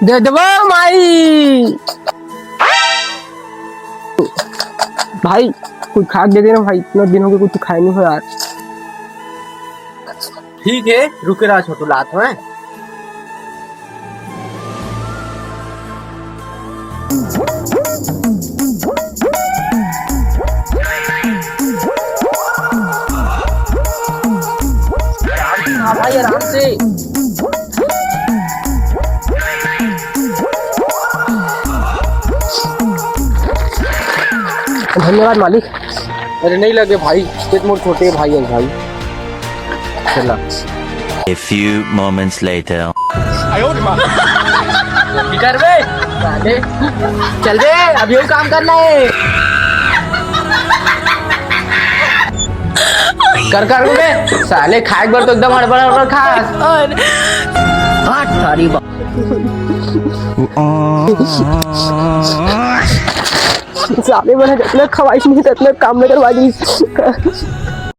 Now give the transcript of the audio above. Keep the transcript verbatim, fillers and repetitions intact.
दे देबो माई। भाई, कुछ खा के दे देना भाई, इतना दिन हो गया कुछ खाए नहीं हो यार। ठीक है, रुके रहा छोटू, लात है। हाँ भाई, आराम से। धन्यवाद मालिक। अरे नहीं लगे भाई, ये तो मोर छोटे भाई है भाई। चला। A few moments later. इधर बे, साले। चल बे, अब यही काम करना है। कर कर बे, साले खाए बर तो एकदम हड़बड़ हड़बड़ खास। हट थारी बा- साले मन ह जतने खवाइश नहीं ततने काम में करवा दी।